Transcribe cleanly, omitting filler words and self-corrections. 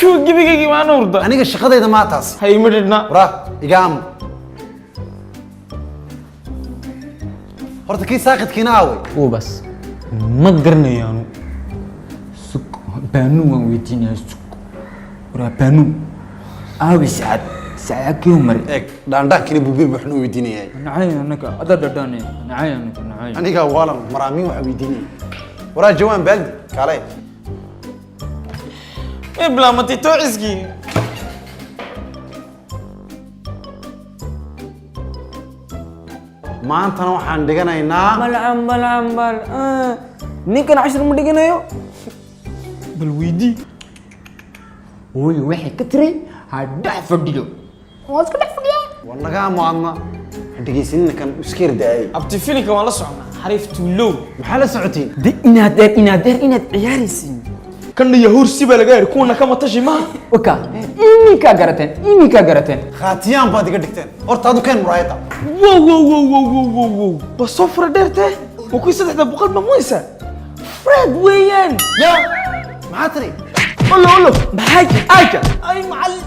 Shuu gebigaygii maana hurda. Aniga shaqadayda maa taas. Ha ima dhidhna. Waraa iga aamu. Horta kii saaqidkiina aaway? Ubas. Ma garanayaanu. Sug, baanu waan weydiinaya, sug. Waraa baanu, aawi Sacad? Sacad kii mari. Eeg, dhaandhaankina buubir buu waxnuu weydiinayay. Nacay annaga ada dhadhane, nacay annaga, nacay. Anigaa waalan maraamiin waxaa weydiinayay. Waraa jawaan baaldi kaale. Way bilaamatay toociskii. Maantana waxaan dhiganaynaa Balcan balcan bal, ninkan cashir ma dhiganayo. Bal weydii. Hooyo waxay ka tiri ha dhex fadhiyo, waa iska dhex fadhiyaa. War naga aamu adna, ha dhegaysanina kan iska yardaayay. Abti, filinka waan la socnaa, xariif tuulow. Maxaa la socotiin? De inaad dheer, inaad dheer, inaad ciyaaraysiin. Kanna yahuursi baa laga yidhi, kuwana kama tashi maha. Waka iminkaa garateen, iminkaa garateen. Khaatiyaan baad iga dhigteen. Horta adu keen muraayadda. Wow wow wow wow wow wow wow, waa soo fura dheerte, waa kuwii 300 ma moysa Fred weeyaan. Ya, maxaa tiri? Olo olo, maxaa aja ay macallin.